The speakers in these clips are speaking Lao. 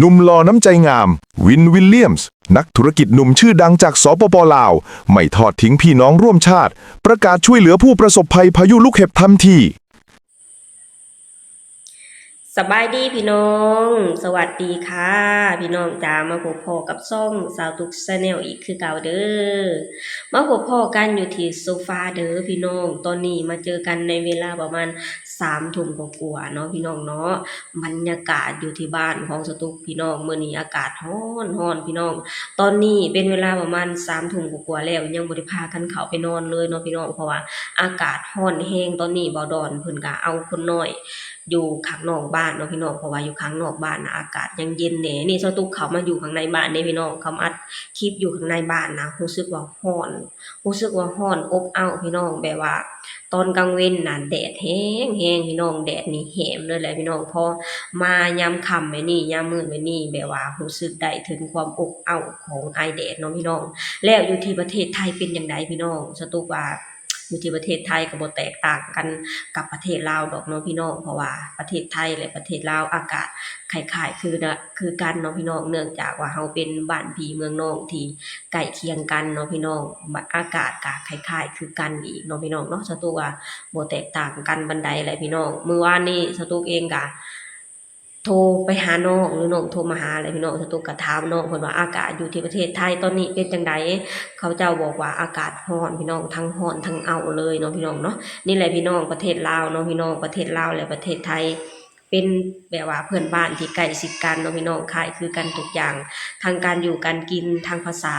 ໜຸ່ມຫຼໍ່ນ້ຳໃຈງາມ ວິນ ວິລລຽມສ໌ ນັກທຸລະກິດໜຸ່ມຊື່ດັງຈາກ ສປປ ລາວ ໄມ່ທອດຖິ້ມພີ່ນ້ອງຮ່ວມຊາດ, ປະກາດຊ່ວຍເຫຼືອຜູ້ປະສົບໄພພາຍຸລູກເຫັບທັນທີ. ສະບາຍດີພີ່ນ້ອງ ສະຫວັດດີຄ່ະພີ່ນ້ອງຈ້າ, ມາພົບພໍ້ກັບຊ່ອງສາວຕຸກ Channel ອີກຄືເກົ່າເດີ. ມາພົບພໍ້ກັນຢູ່ທີ່ໂຊຟາເດີພີ່ນ້ອງ. ຕອນນີ້ມາເຈີກັນໃນເວລາປະມານສາມທຸ່ມກວ່າໆເນາະພີ່ນ້ອງເນາະ. ບັນຍາກາດຢູ່ທີ່ບ້ານຂອງສາວຕຸກພີ່ນ້ອງ ມື້ນີ້ອາກາດຮ້ອນໆພີ່ນ້ອງ. ຕອນນີ້ເປັນເວລາປະມານສາມທຸ່ມກວ່າໆແລ້ວ ຍັງບໍ່ໄດ້ພາກັນເຂົ້າໄປນອນເລີຍເນາະພີ່ນ້ອງ ເພາະວ່າອາກາດຮ້ອນແຮງ. ຕອນນີ້ບ່າວດອນເພິ່ນກະເອົາຄົນນ້ອຍຢູ່ຂ້າງນອກບ້ານເນາະພີ່ນ້ອງ ເພາະວ່າຢູ່ຂ້າງນອກບ້ານນະ ອາກາດຍັງເຢັນແດ່. ນີ້ສາວຕຸກເຂົ້າມາຢູ່ຂ້າງໃນບ້ານເດ້ພີ່ນ້ອງ, ເຂົ້າມາອັດຄລິບຢູ່ຂ້າງໃນບ້ານນະ ຮູ້ສຶກວ່າຮ້ອນ. ຮູ້ສຶກວ່າຮ້ອນອົບເອົ້າພີ່ນ້ອງ, ແບບວ່າຕອນກາງເວັນນະແດດແຮງໆພີ່ນ້ອງ, ແດດນີ້ແຫມເລີຍແຫຼະພີ່ນ້ອງ. ພໍມາຍາມຄ່ຳແບບນີ້ ຍາມມືດແບບນີ້ ແບບວ່າຮູ້ສຶກໄດ້ເຖິງຄວາມອົບເອົ້າຂອງອາຍແດດເນາະພີ່ນ້ອງ. ແລ້ວຢູ່ທີ່ປະເທດໄທເປັນຈັ່ງໃດພີ່ນ້ອງ? ສາວຕຸກວ່າຢູ່ທີ່ປະເທດໄທກໍບໍ່ແຕກຕ່າງກັນກັບປະເທດລາວດອກເນາະພີ່ນ້ອງ, ເພາະວ່າປະເທດໄທ ແລະ ປະເທດລາວອາກາດຄ້າຍໆຄື ຄືກັນເນາະພີ່ນ້ອງ, ເນື່ອງຈາກວ່າເຮົາເປັນບ້ານພີ່ເມືອງນ້ອງທີ່ໃກ້ຄຽງກັນເນາະພີ່ນ້ອງ, ອາກາດກະຄ້າຍໆຄືກັນອີກເນາະພີ່ນ້ອງເນາະ. ສາວຕຸກວ່າບໍ່ແຕກຕ່າງກັນປານໃດແຫຼະພີ່ນ້ອງ. ມື້ວານນີ້ສາວຕຸກເອງກະໂທໄປຫານ້ອງ ຫຼື ນ້ອງໂທມາຫາແຫຼະພີ່ນ້ອງ, ສາວຕຸກກະຖາມນ້ອງເພິ່ນວ່າອາກາດຢູ່ທີ່ປະເທດໄທຕອນນີ້ເປັນຈັ່ງໃດ? ເຂົາເຈົ້າບອກວ່າອາກາດຮ້ອນພີ່ນ້ອງ, ທັງຮ້ອນທັງເອົ້າເລີຍເນາະພີ່ນ້ອງເນາະ. ນີ້ແຫຼະພີ່ນ້ອງ ປະເທດລາວເນາະພີ່ນ້ອງ, ປະເທດລາວ ແລະ ປະເທດໄທ ເປັນແບບວ່າເພື່ອນບ້ານທີ່ໃກ້ຊິດກັນເນາະພີ່ນ້ອງ, ຄ້າຍຄືກັນທຸກຢ່າງ ທັງການຢູ່ການກິນ ທັງພາສາ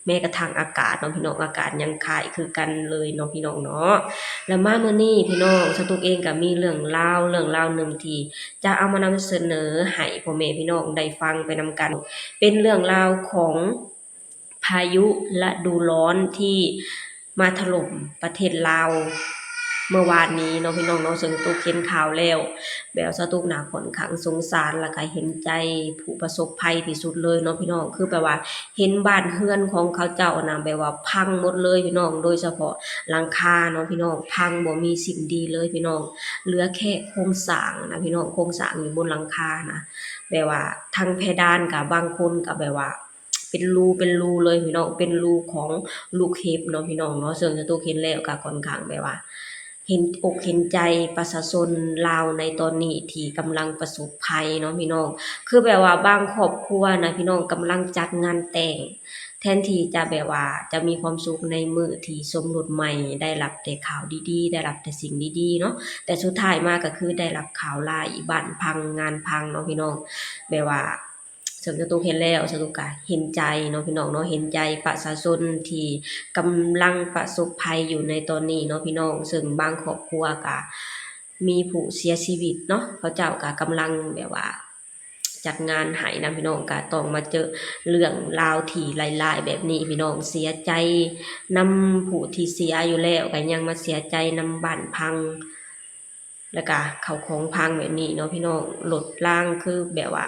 ແມ້ກະທັ່ງອາກາດເນາະພີ່ນ້ອງ, ອາກາດຍັງຄ້າຍຄືກັນເລີຍເນາະພີ່ນ້ອງເນາະ. ແລ້ວມາມື້ນີ້ພີ່ນ້ອງ ສາວຕຸກເອງກະມີເລື່ອງລາວ ເລື່ອງລາວໜຶ່ງທີ່ຈະເອົາມານຳສະເໜີໃຫ້ພໍ່ແມ່ພີ່ນ້ອງໄດ້ຟັງໄປນຳກັນ, ເປັນເລື່ອງລາວຂອງ ພາຍຸລະດູຮ້ອນທີ່ມາຖະຫຼົ່ມປະເທດລາວເມື່ອວານນີ້ເນາະພີ່ນ້ອງເນາະ. ເຊິ່ງຕຸກເຫັນຂ່າວແລ້ວ ແບບສາວຕຸກນະຂ້ອນຂ້າງສົງສານ ແລ້ວກະເຫັນໃຈຜູ້ປະສົບໄພທີ່ສຸດເລີຍເນາະພີ່ນ້ອງ, ຄືແບບວ່າເຫັນບ້ານເຮືອນຂອງເຂົາເຈົ້ານະ ແບບວ່າພັງໝົດເລີຍພີ່ນ້ອງ, ໂດຍສະເພາະຫຼັງຄາເນາະພີ່ນ້ອງ, ພັງບໍ່ມີສິ່ງດີເລີຍພີ່ນ້ອງ, ເຫຼືອແຄ່ໂຄງສ້າງນະພີ່ນ້ອງ, ໂຄງສ້າງຢູ່ບົນຫຼັງຄານະ ແບບວ່າທັງເພດານກະບາງຄົນກະແບບວ່າ ເປັນຮູເປັນຮູເລີຍພີ່ນ້ອງ, ເປັນຮູຂອງລູກເຫັບເນາະພີ່ນ້ອງເນາະ. ເຊິ່ງສາວຕຸກເຫັນແລ້ວກະຂ້ອນຂ້າງແບບວ່າເຫັນອົກເຫັນໃຈປະຊາຊົນລາວໃນຕອນນີ້ທີ່ກຳລັງປະສົບໄພເນາະພີ່ນ້ອງ, ຄືແບບວ່າບາງຄອບຄົວນະພີ່ນ້ອງກຳລັງຈັດງານແຕ່ງ, ແທນທີ່ຈະແບບວ່າຈະມີຄວາມສຸກໃນມື້ທີ່ສົມລົດໃໝ່ ໄດ້ຮັບແຕ່ຂ່າວດີໆ ໄດ້ຮັບແຕ່ສິ່ງດີໆເນາະ, ແຕ່ສຸດທ້າຍມາກະຄືໄດ້ຮັບຂ່າວຮ້າຍ ບ້ານພັງງານພັງເນາະພີ່ນ້ອງ. ແບບວ່າ ເຊິ່ງສາວຕຸກເຫັນແລ້ວ ສາວຕຸກກະເຫັນໃຈເນາະພີ່ນ້ອງເນາະ, ເຫັນໃຈປະຊາຊົນທີ່ກຳລັງປະສົບໄພຢູ່ໃນຕອນນີ້ເນາະພີ່ນ້ອງ. ເຊິ່ງບາງຄອບຄົວກະມີຜູ້ເສຍຊີວິດເນາະ, ເຂົາເຈົ້າກະກຳລັງແບບວ່າຈັດງານໃຫ້ນຳພີ່ນ້ອງ, ກະຕ້ອງມາເຈີເລື່ອງລາວທີ່ຮ້າຍໆແບບນີ້ພີ່ນ້ອງ, ເສຍໃຈນຳຜູ້ທີ່ເສຍຢູ່ແລ້ວ ກະຍັງມາເສຍໃຈນຳບ້ານພັງ ແລ້ວກະເຂົ້າຂອງພັງແບບນີ້ເນາະພີ່ນ້ອງ. ລົດລາງຄືແບບວ່າ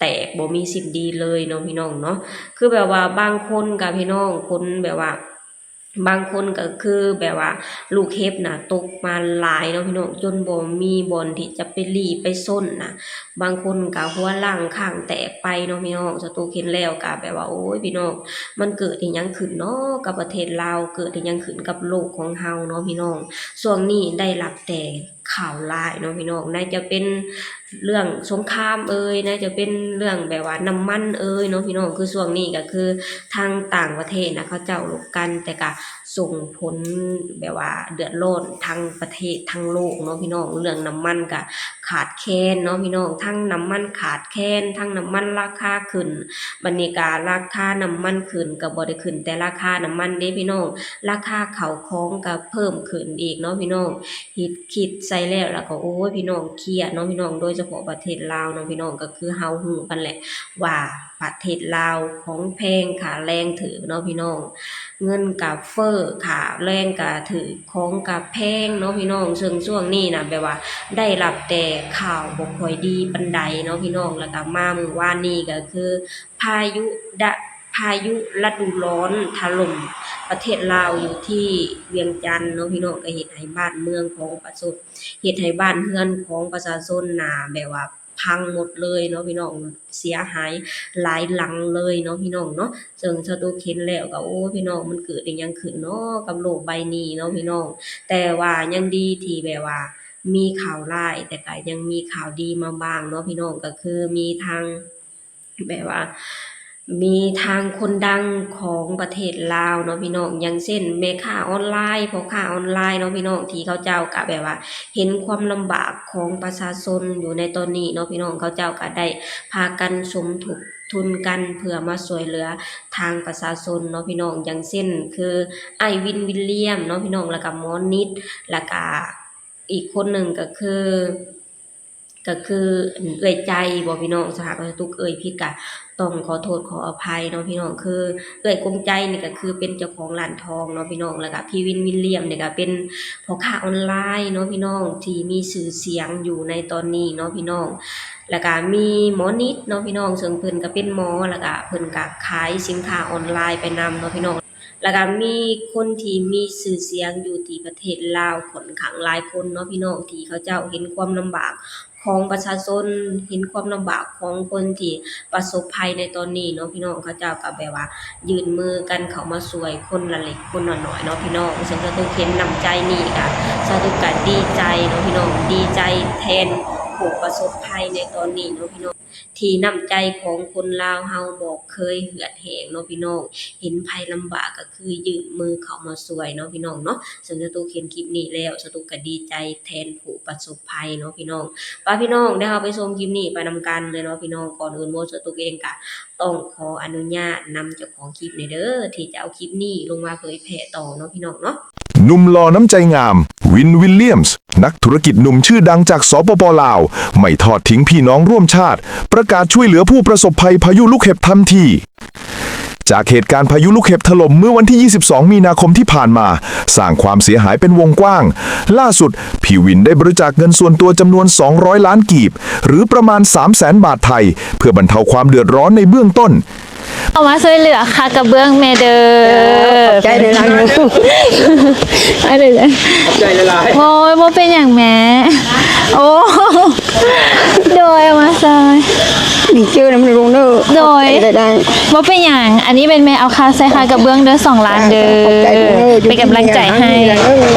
ແຕກ ບໍ່ມີສິ່ງດີເລີຍເນາະພີ່ນ້ອງເນາະ. ຄືແບບວ່າບາງຄົນກະພີ່ນ້ອງ ຄົນແບບວ່າ ບາງຄົນກະຄືແບບວ່າລູກເຫັບນະຕົກມາຫຼາຍເນາະພີ່ນ້ອງ, ຈົນບໍ່ມີບ່ອນທີ່ຈະໄປຫຼີ້ໄປຊົນນະ, ບາງຄົນກະຫົວລ້າງຂ້າງແຕກໄປເນາະພີ່ນ້ອງ. ສາວຕຸກເຫັນແລ້ວກະແບບວ່າ ໂອ້ຍ ພີ່ນ້ອງ ມັນເກີດອີ່ຫຍັງຂຶ້ນເນາະກັບປະເທດລາວ, ເກີດອີ່ຫຍັງຂຶ້ນກັບໂລກຂອງເຮົາເນາະພີ່ນ້ອງ. ຊ່ວງນີ້ໄດ້ຮັບແຕ່ ຂ່າວຮ້າຍເນາະພີ່ນ້ອງ, ໃນຈະເປັນເລື່ອງສົງຄາມເອີຍ, ໃນຈະເປັນເລື່ອງແບບວ່ານ້ຳມັນເອີຍເນາະພີ່ນ້ອງ. ຄືຊ່ວງນີ້ກະຄືທາງຕ່າງປະເທດນະ ເຂົາເຈົ້າລົບກັນ, ແຕ່ກະສົ່ງຜົນແບບວ່າເດືອດຮ້ອນທັງປະເທດທັງໂລກເນາະພີ່ນ້ອງ. ເລື່ອງນ້ຳມັນກະຂາດແຄນເນາະພີ່ນ້ອງ, ທັງນ້ຳມັນຂາດແຄນ, ທັງນ້ຳມັນລາຄາຂຶ້ນ. ບັດນີ້ກະລາຄານ້ຳມັນຂຶ້ນ ກະບໍ່ໄດ້ຂຶ້ນແຕ່ລາຄານ້ຳມັນເດ້ພີ່ນ້ອງ, ລາຄາເຂົ້າຂອງກະເພີ່ມຂຶ້ນອີກເນາະພີ່ນ້ອງ. ຄິດ ຄິດໃສ່ແລ້ວ ແລ້ວກໍ ໂອ້ຍ ພີ່ນ້ອງ ຄຽດເນາະພີ່ນ້ອງ, ໂດຍສະເພາະປະເທດລາວເນາະພີ່ນ້ອງ, ກໍຄືເຮົາຮູ້ກັນແຫຼະວ່າປະເທດລາວຂອງແພງ, ຄ່າແຮງຖືກເນາະພີ່ນ້ອງ, ເງິນກໍເຟີ້, ຄ່າແຮງກໍຖືກ, ຂອງກໍແພງເນາະພີ່ນ້ອງ. ເຊິ່ງຊ່ວງນີ້ນະ ແບບວ່າໄດ້ຮັບແຕ່ຂ່າວບໍ່ຄ່ອຍດີປານໃດເນາະພີ່ນ້ອງ. ແລ້ວກໍມາມື້ວານນີ້ກໍຄື ພາຍຸ ພາຍຸລະດູຮ້ອນຖະຫຼົ່ມປະເທດລາວຢູ່ທີ່ວຽງຈັນເນາະພີ່ນ້ອງ, ກໍເຮັດໃຫ້ບ້ານເມືອງຂອງປະຊາຊົນ ເຮັດໃຫ້ບ້ານເຮືອນຂອງປະຊາຊົນນະ ແບບວ່າ ພັງໝົດເລີຍເນາະພີ່ນ້ອງ, ເສຍຫາຍຫຼາຍຫຼັງເລີຍເນາະພີ່ນ້ອງເນາະ. ເຊິ່ງສາວຕຸກເຫັນແລ້ວກໍ ໂອ້ ພີ່ນ້ອງ ມັນເກີດອີ່ຫຍັງຂຶ້ນເນາະກັບໂລກໃບນີ້ເນາະພີ່ນ້ອງ. ແຕ່ວ່າຍັງດີທີ່ແບບວ່າມີຂ່າວຮ້າຍ ແຕ່ກໍຍັງມີຂ່າວດີມາບ້າງເນາະພີ່ນ້ອງ, ກໍຄືມີທາງ ແບບວ່າມີທາງຄົນດັງຂອງປະເທດລາວເນາະພີ່ນ້ອງ, ຢ່າງເຊັ່ນ ແມ່ຄ້າອອນລາຍ ພໍ່ຄ້າອອນລາຍເນາະພີ່ນ້ອງ, ທີ່ເຂົາເຈົ້າກະແບບວ່າເຫັນຄວາມລຳບາກຂອງປະຊາຊົນຢູ່ໃນຕອນນີ້ເນາະພີ່ນ້ອງ, ເຂົາເຈົ້າກະໄດ້ພາກັນສົມທົບທຶນກັນເພື່ອມາຊ່ວຍເຫຼືອທາງປະຊາຊົນເນາະພີ່ນ້ອງ, ຢ່າງເຊັ່ນ ຄື ອ້າຍວິນ ວິນລຽມເນາະພີ່ນ້ອງ, ແລ້ວກະໝໍນິດ, ແລ້ວກະ ອີກຄົນໜຶ່ງກໍຄື ກໍຄືເອື້ອຍໃຈບໍພີ່ນ້ອງ, ຖ້າຫາກວ່າສາວຕຸກເອີ່ຍຜິດກໍຕ້ອງຂໍໂທດຂໍອະໄພເນາະພີ່ນ້ອງ. ຄືເອື້ອຍກົງໃຈນີ້ກໍຄືເປັນເຈົ້າຂອງຮ້ານທອງເນາະພີ່ນ້ອງ, ແລ້ວກໍພີ່ວິນ ວິນລຽມນີ້ກໍເປັນພໍ່ຄ້າອອນລາຍເນາະພີ່ນ້ອງ ທີ່ມີຊື່ສຽງຢູ່ໃນຕອນນີ້ເນາະພີ່ນ້ອງ, ແລ້ວກໍມີໝໍນິດເນາະພີ່ນ້ອງ, ເຊິ່ງເພິ່ນກໍເປັນໝໍ ແລ້ວກໍເພິ່ນກໍຂາຍສິນຄ້າອອນລາຍໄປນຳເນາະພີ່ນ້ອງ. ແລ້ວກໍມີຄົນທີ່ມີຊື່ສຽງຢູ່ທີ່ປະເທດລາວຂ້ອນຂ້າງຫຼາຍຄົນເນາະພີ່ນ້ອງ, ທີ່ເຂົາເຈົ້າເຫັນຄວາມລຳບາກຂອງປະຊາຊົນ, ເຫັນຄວາມລຳບາກຂອງຄົນທີ່ປະສົບໄພໃນຕອນນີ້ເນາະພີ່ນ້ອງ, ເຂົາເຈົ້າກໍແບບວ່າຍື່ນມືກັນເຂົ້າມາຊ່ວຍຄົນລະເລັກຄົນລະນ້ອຍເນາະພີ່ນ້ອງ. ເຊິ່ງສາວຕຸກເຫັນນ້ຳໃຈນີ້ກໍ ສາວຕຸກກໍດີໃຈເນາະພີ່ນ້ອງ, ດີໃຈແທນຜູ້ປະສົບໄພໃນຕອນນີ້ເນາະພີ່ນ້ອງ. ທີ່ນ້ຳໃຈຂອງຄົນລາວເຮົາບໍ່ເຄີຍເຫືອດແຫ້ງເນາະພີ່ນ້ອງ, ເຫັນໃຜລຳບາກກໍຄືຍື່ນມືເຂົ້າມາຊ່ວຍເນາະພີ່ນ້ອງເນາະ. ເຊິ່ງສາວຕຸກເຫັນຄລິບນີ້ແລ້ວ ສາວຕຸກກໍດີໃຈແທນຜູ້ປະສົບໄພເນາະພີ່ນ້ອງ. ປະພີ່ນ້ອງ ດຽວເຮົາໄປຊົມຄລິບນີ້ໄປນຳກັນເລີຍເນາະພີ່ນ້ອງ. ກ່ອນອື່ນໝົດ ສາວຕຸກເອງກໍຕ້ອງຂໍອະນຸຍາດນຳເຈົ້າຂອງຄລິບແດ່ເດີ ທີ່ຈະເອົາຄລິບນີ້ລົງມາເຜີຍແຜ່ຕໍ່ເນາະພີ່ນ້ອງເນາະ. ໜຸ່ມຫຼໍ່ນ້ຳໃຈງາມ ວິນ ວິນລຽມ ນັກທຸລະກິດໜຸ່ມຊື່ດັງຈາກ ສປປ ລາວ ໄມ່ທອດຖິ້ງພີ່ນ້ອງຮ່ວມຊາດ ປະກາດຊ່ວຍເຫຼືອຜູ້ປະສົບໄພພາຍຸລູກເຫັບທັນທີ. ຈາກເຫດການພາຍຸລູກເຫັບຖະຫຼົ່ມເມື່ອວັນທີ ຊາວສອງ ມີນາຄົມທີ່ຜ່ານມາ ສ້າງຄວາມເສຍຫາຍເປັນວົງກວ້າງ, ລ່າສຸດ ພີ່ວິນໄດ້ບໍລິຈາກເງິນສ່ວນຕົວຈຳນວນ ສອງຮ້ອຍລ້ານກີບ ຫຼື ປະມານ ສາມແສນບາດໄທ ເພື່ອບັນເທົາຄວາມເດືອດຮ້ອນໃນເບື້ອງຕົ້ນ. ເອົາມາຊ່ວຍເຫຼືອຄ່າກະເບື້ອງແດ່ເດີ. ຂອບໃຈຫຼາຍໆ ເດີ. ຂອບໃຈຫຼາຍໆ. ໂອ້ຍ ບໍ່ເປັນຫຍັງແມ່. ໂອ້ ໂດຍ ເອົາມາຊ່ອຍ. ນີ້ເຈີນຳລຸງເດີ. ໂດຍ ໄດ້ໆ. ບໍ່ເປັນຫຍັງ, ອັນນີ້ແມ່ນແມ່ເອົາຄ່າໃສ່ຄ່າກະເບື້ອງເດີ ສອງລ້ານເດີ. ຂອບໃຈເດີ. ເປັນກຳລັງໃຈໃຫ້.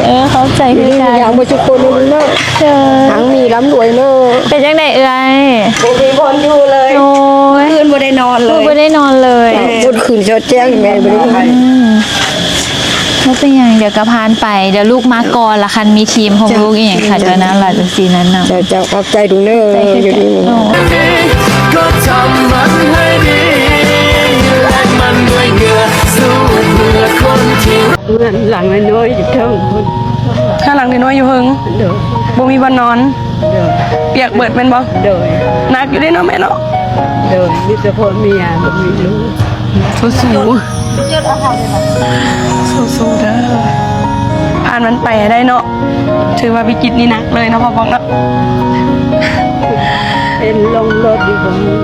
ເອີ ຂອບໃຈຄືກັນ. ຢູ່ດີມີແຮງເບິດທຸກຄົນເດີລຸງເດີ. ເອີ ຮັ່ງມີລ່ຳລວຍເດີ. ເປັນຈັ່ງໃດເອື້ອຍ? ບໍ່ມີບ່ອນຢູ່ເລີຍ. ໂອ້ຍ ຄືນບໍ່ໄດ້ນອນເລີຍ. ບໍ່ໄດ້ນອນເລີຍ. ເອີ ໝົດຄືນຊອດແຈ້ງແມ່ນບໍ່ໄດ້. ອືມ ບໍ່ເປັນຫຍັງ ດຽວກໍຜ່ານໄປ. ດຽວລູກມາກ່ອນລະ ຄັນມີທີມຂອງລູກອີ່ຫຍັງ ເຈົ້າ ຄັນກໍນັ້ນລະ ຈັ່ງຊີ້ນັ້ນນະ. ເຈົ້າ ເຈົ້າ ຂອບໃຈລຸງເດີ. ຢູ່ດີມີແຮງ. ໂອ້ ກໍທຳມັນໃຫ້ດີ ແລະມັນດ້ວຍເຫື່ອ ສູ້ເພື່ອຄົນທີ່ ເຮືອນຫຼັງນ້ອຍໆຢູ່ເທິງພຸ້ນ. ເຮືອນຫຼັງນ້ອຍໆຢູ່ເທິງ. ໂດຍ. ບໍ່ມີບ່ອນນອນ. ໂດຍ. ປຽກເບິດແມ່ນບໍ່? ໂດຍ. ໜັກຢູ່ເດ້ເນາະແມ່ເນາະ. ໂດຍ. ມີແຕ່ຜົວເມຍ ບໍ່ມີລູກ. ສູ້ໆ ສູ້ໆເດີ. ຜ່ານມັນໄປໃຫ້ໄດ້ເນາະ. ຖືວ່າວິກິດນີ້ໜັກເລີຍເນາະ ພໍ່ບອກເນາະ. ເປັນລົງລົດຢູ່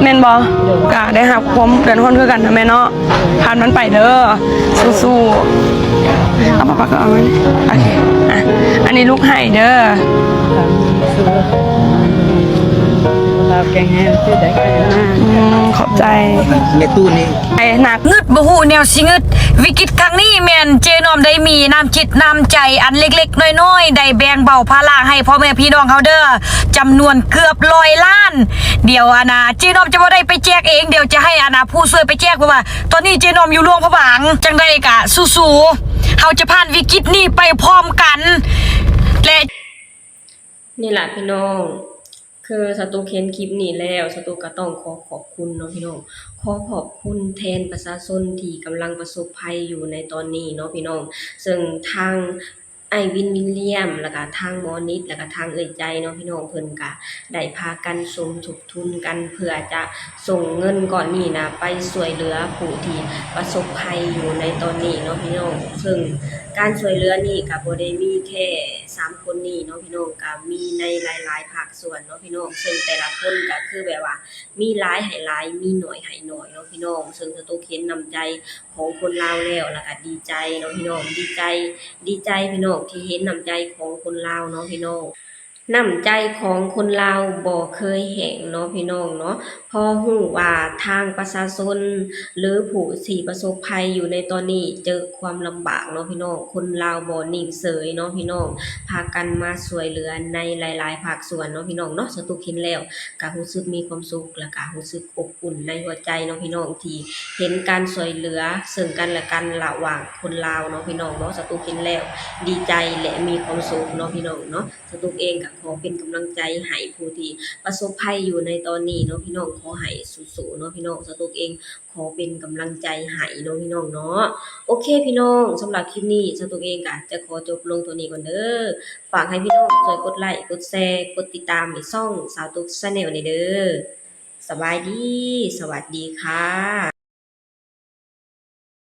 ແມ່ນບໍ່? ໂດຍ. ກະໄດ້ຮັບຄວາມເດືອດຮ້ອນຄືກັນນະແມ່ເນາະ. ຜ່ານມັນໄປເດີ. ສູ້ໆ. ເອົາປາກກະເອົາໄວ້. ໂອເຄ. ອ່ະ ອັນນີ້ລູກໃຫ້ເດີ. ສຸຂະພາບແຂງແຮງ ຊື່ໄດ້ໄປມາ. ອືມ ຂອບໃຈ. ແມ່ຕູ້ນີ້ ໄປໜັກ. ງຶດບໍ່ຮູ້ແນວຊິງຶດ. ວິກິດຄັ້ງນີ້ແມ່ນເຈນ້ອມໄດ້ມີນ້ຳຈິດນ້ຳໃຈອັນເລັກໆນ້ອຍໆ ໄດ້ແບ່ງເບົາພາລະໃຫ້ພໍ່ແມ່ພີ່ນ້ອງເຮົາເດີ. ຈຳນວນເກືອບຮ້ອຍລ້ານ. ດຽວອັນນ່າ ເຈນ້ອມຈະບໍ່ໄດ້ໄປແຈກເອງ, ດຽວຈະໃຫ້ອັນນ່າ ຜູ້ຊ່ວຍໄປແຈກ, ເພາະວ່າຕອນນີ້ເຈນ້ອມຢູ່ຫຼວງພະບາງ. ຈັ່ງໃດກະສູ້ໆ ເຮົາຈະຜ່ານວິກິດນີ້ໄປພ້ອມກັນ ແລະ ນີ້ລະພີ່ນ້ອງ, ຄືສາວຕຸກເຫັນຄລິບນີ້ແລ້ວ ສາວຕຸກກະຕ້ອງຂໍຂອບຄຸນເນາະພີ່ນ້ອງ, ຂໍຂອບຄຸນແທນປະຊາຊົນທີ່ກຳລັງປະສົບໄພຢູ່ໃນຕອນນີ້ເນາະພີ່ນ້ອງ. ເຊິ່ງທາງ ອ້າຍວິນ ວິນລຽມ ແລ້ວກະທາງໝໍນິດ ແລ້ວກະທາງເອື້ອຍໃຈເນາະພີ່ນ້ອງ, ເພິ່ນກະໄດ້ພາກັນສົມທົບທຶນກັນ ເພື່ອຈະສົ່ງເງິນກ້ອນນີ້ນະ ໄປຊ່ວຍເຫຼືອຜູ້ທີ່ປະສົບໄພຢູ່ໃນຕອນນີ້ເນາະພີ່ນ້ອງ. ເຊິ່ງການຊ່ວຍເຫຼືອນີ້ກະບໍ່ໄດ້ມີແຄ່ສາມຄົນນີ້ເນາະພີ່ນ້ອງ, ກະມີໃນຫຼາຍໆພາກສ່ວນເນາະພີ່ນ້ອງ, ເຊິ່ງແຕ່ລະຄົນກະຄືແບບວ່າມີຫຼາຍໃຫ້ຫຼາຍ ມີໜ້ອຍໃຫ້ໜ້ອຍເນາະພີ່ນ້ອງ. ເຊິ່ງສາວຕຸກເຫັນນ້ຳໃຈ ຂອງຄົນລາວແລ້ວ ແລ້ວກະດີໃຈເນາະພີ່ນ້ອງ, ດີໃຈ ດີໃຈພີ່ນ້ອງທີ່ເຫັນນ້ຳໃຈຂອງຄົນລາວເນາະພີ່ນ້ອງ. ນ້ຳໃຈຂອງຄົນລາວບໍ່ເຄີຍແຫ້ງເນາະພີ່ນ້ອງເນາະ. ພໍຮູ້ວ່າທາງປະຊາຊົນ ຫຼື ຜູ້ທີ່ປະສົບໄພຢູ່ໃນຕອນນີ້ ເຈີຄວາມລຳບາກເນາະພີ່ນ້ອງ, ຄົນລາວບໍ່ນິ່ງເສີຍເນາະພີ່ນ້ອງ, ພາກັນມາຊ່ວຍເຫຼືອໃນຫຼາຍໆພາກສ່ວນເນາະພີ່ນ້ອງເນາະ. ສາວຕຸກເຫັນແລ້ວກະຮູ້ສຶກມີຄວາມສຸກ ແລະກະຮູ້ສຶກອົບອຸ່ນໃນຫົວໃຈເນາະພີ່ນ້ອງ ທີ່ເຫັນການຊ່ວຍເຫຼືອເຊິ່ງກັນແລະກັນລະຫວ່າງຄົນລາວເນາະພີ່ນ້ອງເນາະ. ສາວຕຸກເຫັນແລ້ວດີໃຈ ແລະ ມີຄວາມສຸກເນາະພີ່ນ້ອງເນາະ. ສາວຕຸກເອງກະຂໍເປັນກຳລັງໃຈໃຫ້ຜູ້ທີ່ປະສົບໄພຢູ່ໃນຕອນນີ້ເນາະພີ່ນ້ອງ, ຂໍໃຫ້ສູ້ໆເນາະພີ່ນ້ອງ. ສາວຕຸກເອງຂໍເປັນກຳລັງໃຈໃຫ້ເນາະພີ່ນ້ອງເນາະ. ໂອເຄພີ່ນ້ອງ, ສຳລັບຄລິບນີ້ສາວຕຸກເອງກະຈະຂໍຈົບລົງເທົ່ານີ້ກ່ອນເດີ. ຝາກໃຫ້ພີ່ນ້ອງຊ່ວຍກົດໄລ ກົດແຊ ກົດຕິດຕາມໃຫ້ຊ່ອງສາວຕຸກ Channel ແດ່ເດີ. ສະບາຍດີ, ສະຫວັດດີຄ່ະ.